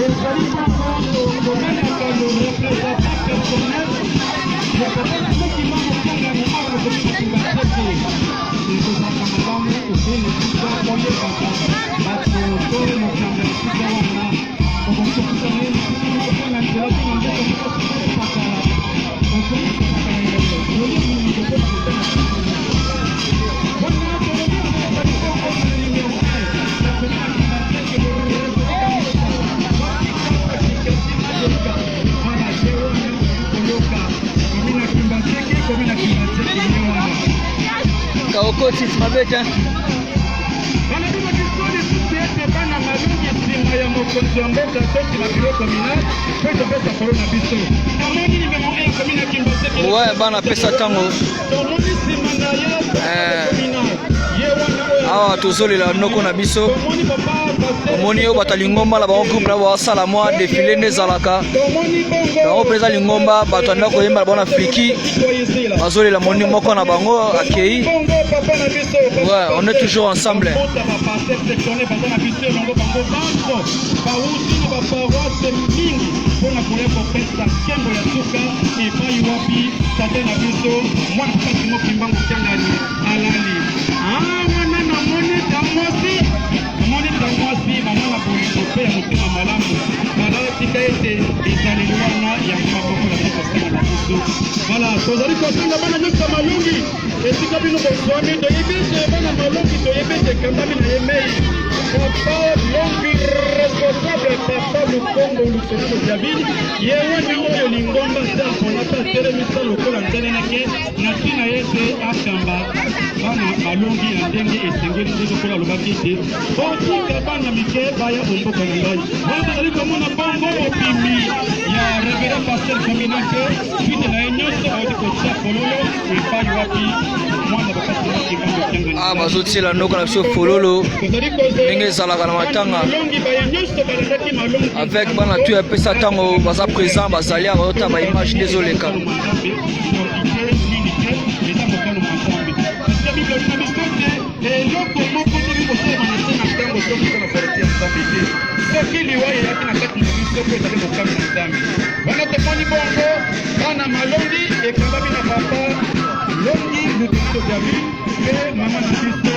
Ezali bongo kobengaka le représentant personnel ya papa Soki Mango Kiangani awa na commune ya Kimbanseke. Ekozalaka malamu okei na esika oyebaka bato to mokambi ya esika wana, okoki kokutana ye na esika moko mpo na nzela to na mboka moko songolo pakala, okoki kopakala toli monoko mpo na kotanga wana. Tolobi yango ezali bongo na numero 1 ya commune ya Kimbanseke, le Kaokoti mabe te. Balobi na biso lisusu ete bana malongi nsima ya mokonzi ya mboka tosi na bureau communal mpe topesa polo na biso. Tomoni nimero 1 commune ya Kimbaseke. Ouais, bana pesa ntango. Tomoni nsima na ye communal ye wana oyo. Awa tozolela noko na biso. Tomoni papa pasteur. Omoni oyo bato ya lingomba na bango, groupe na bango, basala mwa défilé nde ezalaka. Tomoni bongo. Bango mpenza lingomba, bato ya ndako koyemba na bango na fliki, bazolela moni moko na bango akei. Bongo papa na biso. Ouais, on est toujours ensemble. Bota bapasteur sectionnaire baza na biso elongo, bango banso bawuti na baparoisse mingi mpona koya kopesa nkembo ya suka epai wapi tata na biso mwana mpasi Mokimbangu Kiangani alali. Ah, wana namoni ta mwasi, namoni ta mwasi, mama na bolingo mpe ya motema malamu. Voilà, tika ete ezaleli wana yango maboko na biso kosenga na biso. Voilà, tozali kosenga bana nyonso ya malongi esika bino bozwami. Toyebi ete bana malongi, toyebi ete ekambami na ye mei papa Longi, responsable papa Lukombo Lutonano David, ye wana oyo lingomba se apona mpe atelemisa lokola nzeneneke na ntina ete akamba bana malongi na ndenge esengeli, nde lokola alobaki ete botika bana mike baya omboka na ngai. Wana tozali komona bongo mobimi ya révérend pasteur communal mpe suite na ye nyonso auti kotia fololo epai wapi mwana papa Simon Kimbangu. Ah, bazotiela noko na biso fololo ndenge ezalaka na matanga Malongi baye nyonso balandaki malongi avec bana tu ya pesa ntango baza présent, bazali awa, bazotala baimage nde ezoleka. Nini te, eza mokano mwa Nzambe, parce que Bible elobi na biso te eloko moko soki kosalema na se na ntango soki eza na volonté ya Nzambe te. Soki liwa eyaki na kati na biso po ezali mokano na Nzambe. Wana tomoni bongo bana malongi ekambami na papa Longi Lutoto David mpe mama na biso.